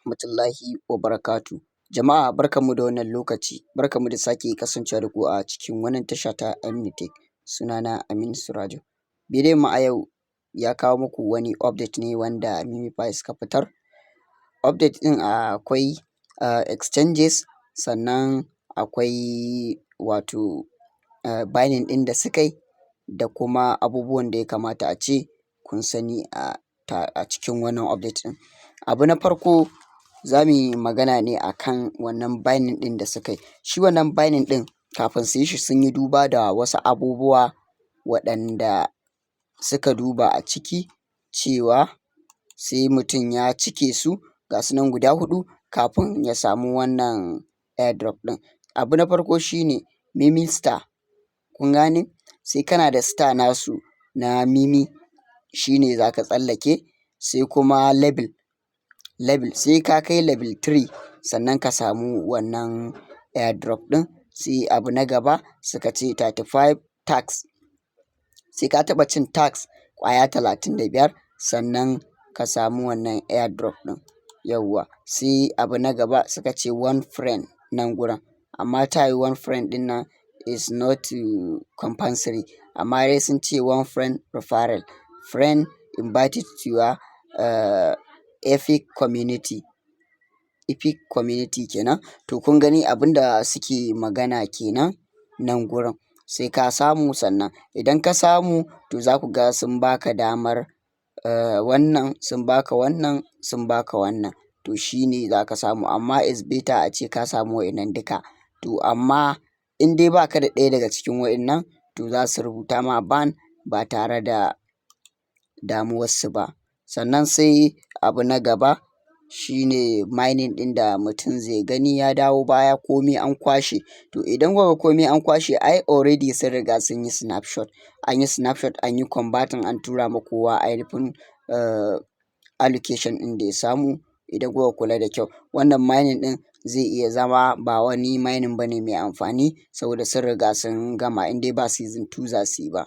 Rahmatullahi wa barakatuhu. Jama'a, barkanmu da wannan lokaci, barkanmu da sake kasancewa da ku a cikin wannan tasha ta Aminu. Sunana Aminu Surajo. Bidiyon mu a yau ya kawo muku wani update ne wanda MemeFi suka fitar. Update ɗin akwai exchanges, sannan akwai wato banning ɗin da suka yi, da kuma abubuwan da ya kamata a ce kun sani a cikin wannan update ɗin. Abu na farko, za mu yi magana ne akan wannan banning ɗin da suka yi. Shi wannan banning ɗin, kafin su yi shi, sun yi duba da wasu abubuwa waɗanda suka duba a ciki, cewa sai mutum ya cike su, ga su nan guda huɗu, kafin ya samu wannan airdrop ɗin. Abu na farko shi ne Meme Star, kun gane? Sai kana da star nasu na Meme, shi ne za ka tsallake. Sai kuma level, level sai ka kai level 3 sannan ka samu wannan airdrop ɗin. Sai abu na gaba, suka ce 35 task, sai ka taɓa cin task ƙwaya 35 sannan ka samu wannan airdrop ɗin. Yawwa, sai abu na gaba, suka ce one friend nan gurin, amma ta yiwu one friend ɗin nan is not compulsory, amma dai sun ce one friend referral, friend invited to your epic community, epic community kenan. To, kun gani, abin da suke magana kenan nan gurin, sai ka samu. Sannan idan ka samu, to za ku ga sun baka damar wannan, sun baka wannan, sun baka wannan. To, shi ne za ka samu, amma is better a ce ka samu wa'innan duka. To, amma in dai baka da ɗaya daga cikin wa'innan, to za su rubuta ma ban ba tare da damuwarsu ba. Sannan sai abu na gaba shine mining ɗin da mutum zai gani ya dawo baya, komai an kwashe. To, idan kuka ga komai an kwashe, ai already sun riga sun yi snapshot. An yi snapshot, an yi converting, an tura ma kowa ainifin allocation ɗin da ya samu. Idan kuka kula da kyau, wannan mining ɗin zai iya zama ba wani mining bane mai amfani, saboda sun riga sun gama, in dai ba season 2 za su yi ba.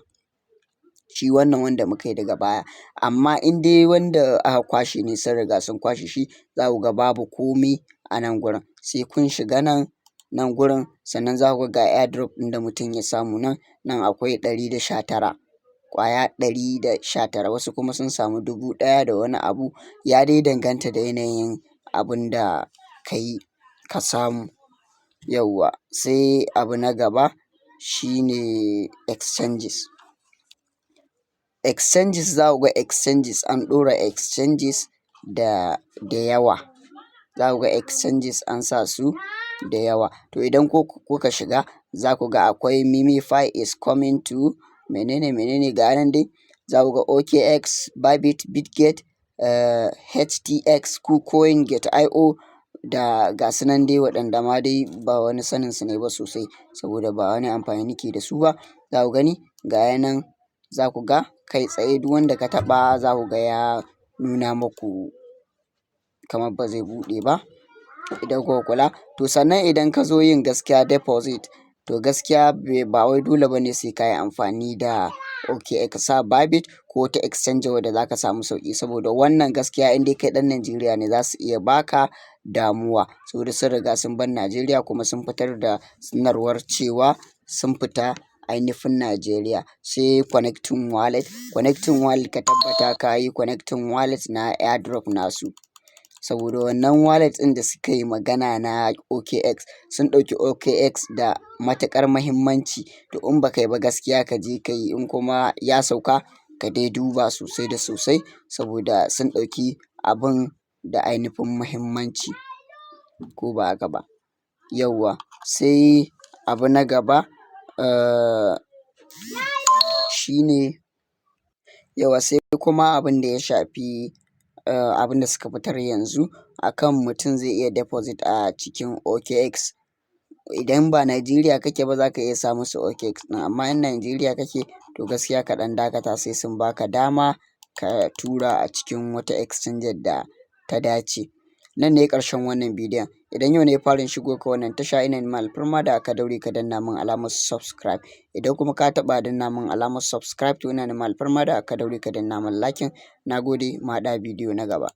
Shi wannan wanda muka yi daga baya. Amma in dai wanda aka kwashe ne, sun riga sun kwashe shi, za ku ga babu komai a nan gurin. Sai kun shiga nan, nan gurin, sannan za ku ga airdrop ɗin da mutum ya samu nan. Nan akwai 119, ƙwaya 119, wasu kuma sun samu 1000 da wani abu. Ya dai danganta da yanayin abun da ka yi ka samu. Yauwa, sai abu na gaba shine exchanges. Exchanges, za ku ga exchanges, an ɗora exchanges da yawa. Za ku ga exchanges an sa su da yawa. To, idan kuka shiga, za ku ga akwai MemeFi is coming to menene menene, ga nan dai. Za ku ga OKX, Bybit, Bitget, HTX, KuCoin, Gate.io, da ga su nan dai, waɗanda ma dai ba wani sanin su ne ba sosai, saboda ba wani amfani nake da su ba. Za ku gani ga ya nan, za ku ga kai tsaye duk wanda ka taɓa, za ku ga ya nuna muku kamar ba zai buɗe ba, idan kuka kula. To, sannan idan ka zo yin gaskiya deposit, to gaskiya ba wai dole ba ne sai ka yi amfani da OKX, ka sa Bybit ko wata exchange wadda za ka samu sauƙi, saboda wannan gaskiya in dai kai ɗan Najeriya ne, za su iya baka damuwa, saboda sun riga sun bar Najeriya, kuma sun fitar da sanarwar cewa sun fita ainifin Najeriya. Sai connecting wallet, connecting wallet, ka tabbata ka yi connecting wallet na airdrop nasu. Saboda wannan wallet ɗin da suka yi magana na OKX, sun ɗauki OKX da matuƙar muhimmanci. To, in ba ka yi ba, gaskiya ka je ka yi, in kuma ya sauka, ka dai duba sosai da sosai, saboda sun ɗauki abun da ainifin muhimmanci, ko ba haka ba. Yauwa, sai abu na gaba shine, yauwa, sai kuma abin da ya shafi abin da suka fitar yanzu akan mutum zai iya deposit a cikin OKX. Idan ba Najeriya kake ba, za ka iya sa musu OKX ɗin, amma in Najeriya kake, to gaskiya ka ɗan dakata sai sun baka dama ka tura a cikin wata exchange da ta dace. Nan ne ƙarshen wannan bidiyon. Idan yau ne farin shigo ka wannan tasha, ina neman alfarma da ka daure ka danna min alamar subscribe. Idan kuma ka taɓa danna min alamar subscribe, to ina neman alfarma da ka daure ka danna min like. Na gode, mu haɗu a bidiyo na gaba.